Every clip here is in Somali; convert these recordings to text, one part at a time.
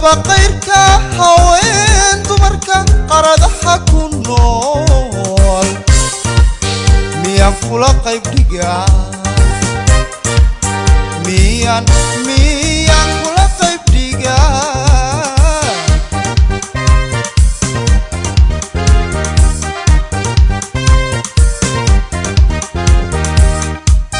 Haddaba qayrka haween dumarka qaradaha ku nool miyaan kula qayb dhigaa? Miyaan kula qayb dhigaa?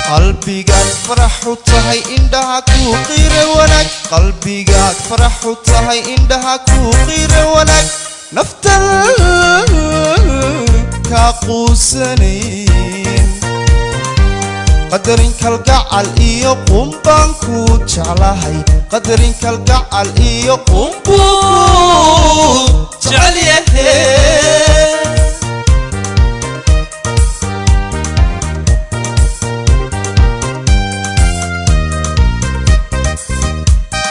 Qalbigaad faraxu tahay, indhaha kuu qiira wanaag. Qalbigaad faraxu tahay, indhaha kuu qiira wanaag. Naftan kaa quusanayn, qadarin kalgacal iyo qumbaan kuu jeclahay. Qadarin kalgacal iyo qumbuu jecel yahe.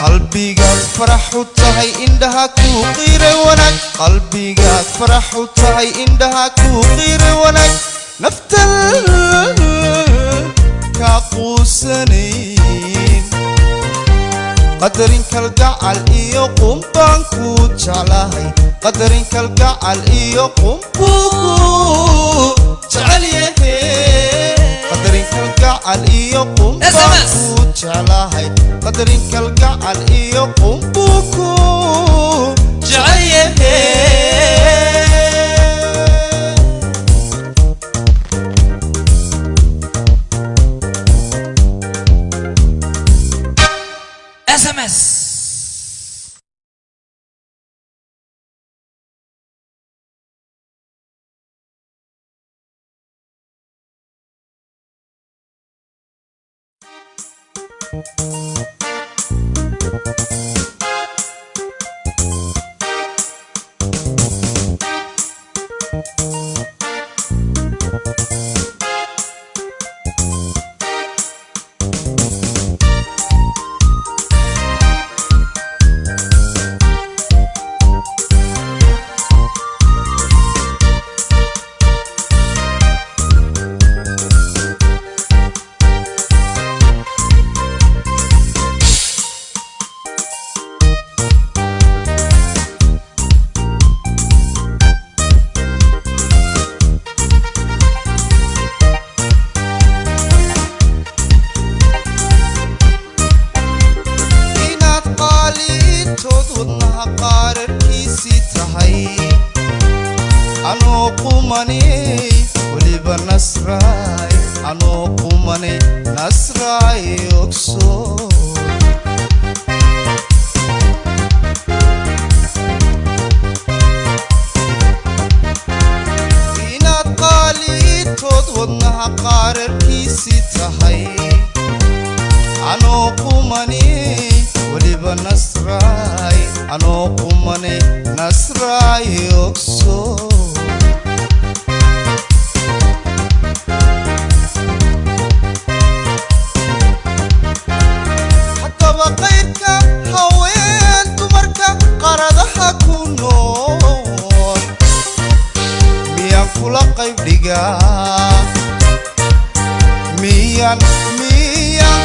Qalbigaad faraxu tahay, indhaha kuu qiira wanaag. Qalbigaad faraxu tahay, indhaha kuu qiira wanaag. Naftan kaa quusanayn, qadarin kalgacal iyo qumbaan kuu jeclahay. Qadarin kalgacal iyo qumbuu jecel yahe. Qadarin kalgacal iyo qumbaan kuu jeclahay. Qadarin kalgacal iyo qumbuu ku jecel yahe. SMS. Inaad qaaliitood wadnaha qaararkiisii tahay, anoo qumanay weliba nasraay. Anoo qumanay nasraay, ogso. Inaad qaaliitood wadnaha qaararkiisii tahay, anoo qumanay weliba nasraay. Anoo qumanay nasraay, ogso. Haddaba qayrka haween dumarka qaradaha ku nool miyaan kula qayb dhigaa? Miyaan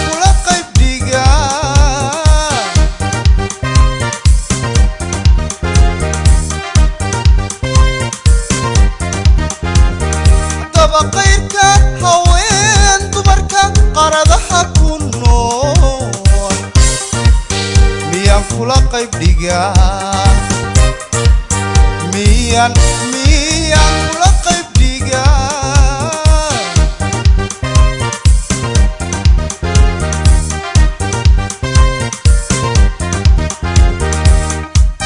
kula qayb dhigaa? Haddaba qayrka haween dumarka qaradaha ku nool miyaan kula qayb dhigaa? Miyaan kula qayb dhigaa?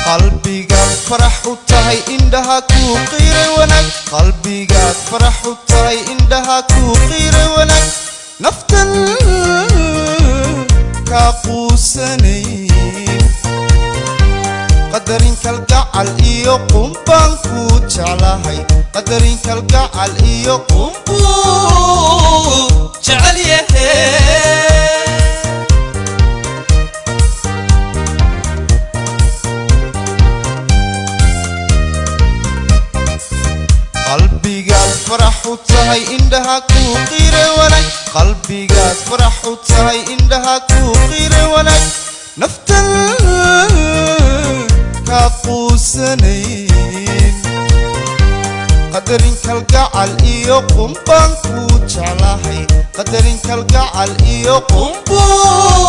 Qalbigaad farax u tahay, indhaha kuu qiiray wanaag. Qalbigaad farax u tahay, indhaha kuu qiiray wanaag. Naftan kaa quusanayn, qadarin kalgacal iyo qumbaan kuu jeclahay. Qadarin kalgacal iyo qumbuu jecel yahe. Qalbigaad farax u tahay, indhaha kuu qiiray wanaag. Qalbigaad farax u tahay, indhaha kuu qiiray wanaag. Naftan quusanayn. Qadarin kalgacal iyo qumbaan kuu jeclahay, qadarin kalgacal iyo qumbuu.